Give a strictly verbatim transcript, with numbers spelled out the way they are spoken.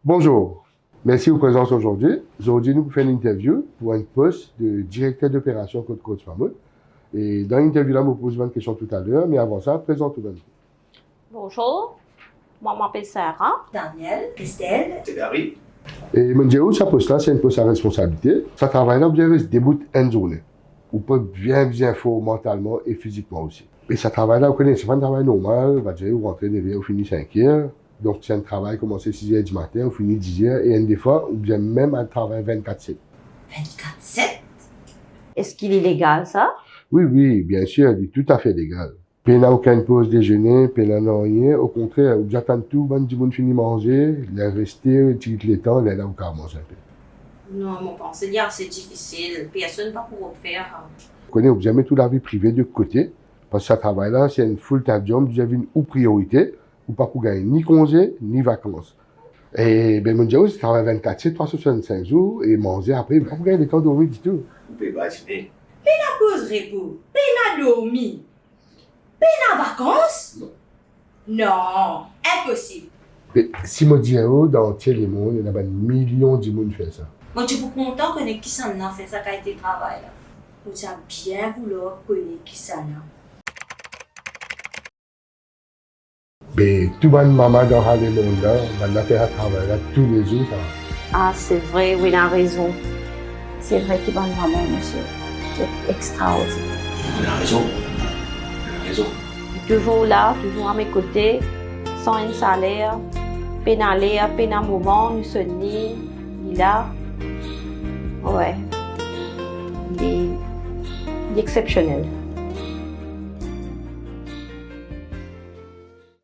Bonzour, mersi pou prezans azordi. Azordi nou pou fer enn interview pou enn pos de direkter doperasion kot Courts Mamouth. E dan interview la, mo poz bann kestion toutaler, me avan sa, prezant ou mem. Bonzour, mwa mo apel Sarah. Daniel, Christelle. Tedari. E mo dir ou, sa pos la, se enn pos a responsabilite. Sa travay la, ou bizin res debout enn zourne. Ou pou bien, bien for mantalman e fizikman osi. E sa travay la, ou kone, se pa enn travay normal, va dir ou rantre nev er, ou fini sink er. Donk, se enn travay koumanse siz er dimatin, ou fini diz er, e enn defwa, ou bizin mem al travay vennkat set. Vennkat set? Eski li legal, sa? Wi, wi, biensir, li toutafe legal. Pena okenn poz dezene, pena nanye, okontrer, ou bizin atann tou bann dimoun fini manze, ler reste, tigit letan, lerla ou kav manz inpe. Non, mo panse li ase difisil, personn pa pou rod fer. Kone, ou bizin met ou lavi prive de kote, parski sa travay la, se enn full time job, bizin vinn ou priorite, ou pa pou gagn ni konze, ni vakans. E, be, mo dir ou, se travay vennkat set, trwa san swasannsink zour, e manze apre, ou pa pou gagn letan dormi ditou. Ou pe imazine. Pena poz repo, pena dormi, pena vakans? Non. Non, inposib. Me si mo dir ou, dan antie lemond, ena bann milion dimoun fer sa. Mo ti pou kontan kone kisannla fer sa kalite travay la. Mo ti a bien vouloir kone kisannla. Be, tou bann mama dan sa lemond la, bannla fer sa travay la toulezour, sa. Ah, se vre, ou ena rezon. Se vre ki bann mama, misie, se extraordiner. Ou ena rezon. Ou ena rezon. Touzour la, touzour a me kote, san enn saler, pena ler, pena moman, nou sonn li, li la. Wi. Li, li exsepsionel.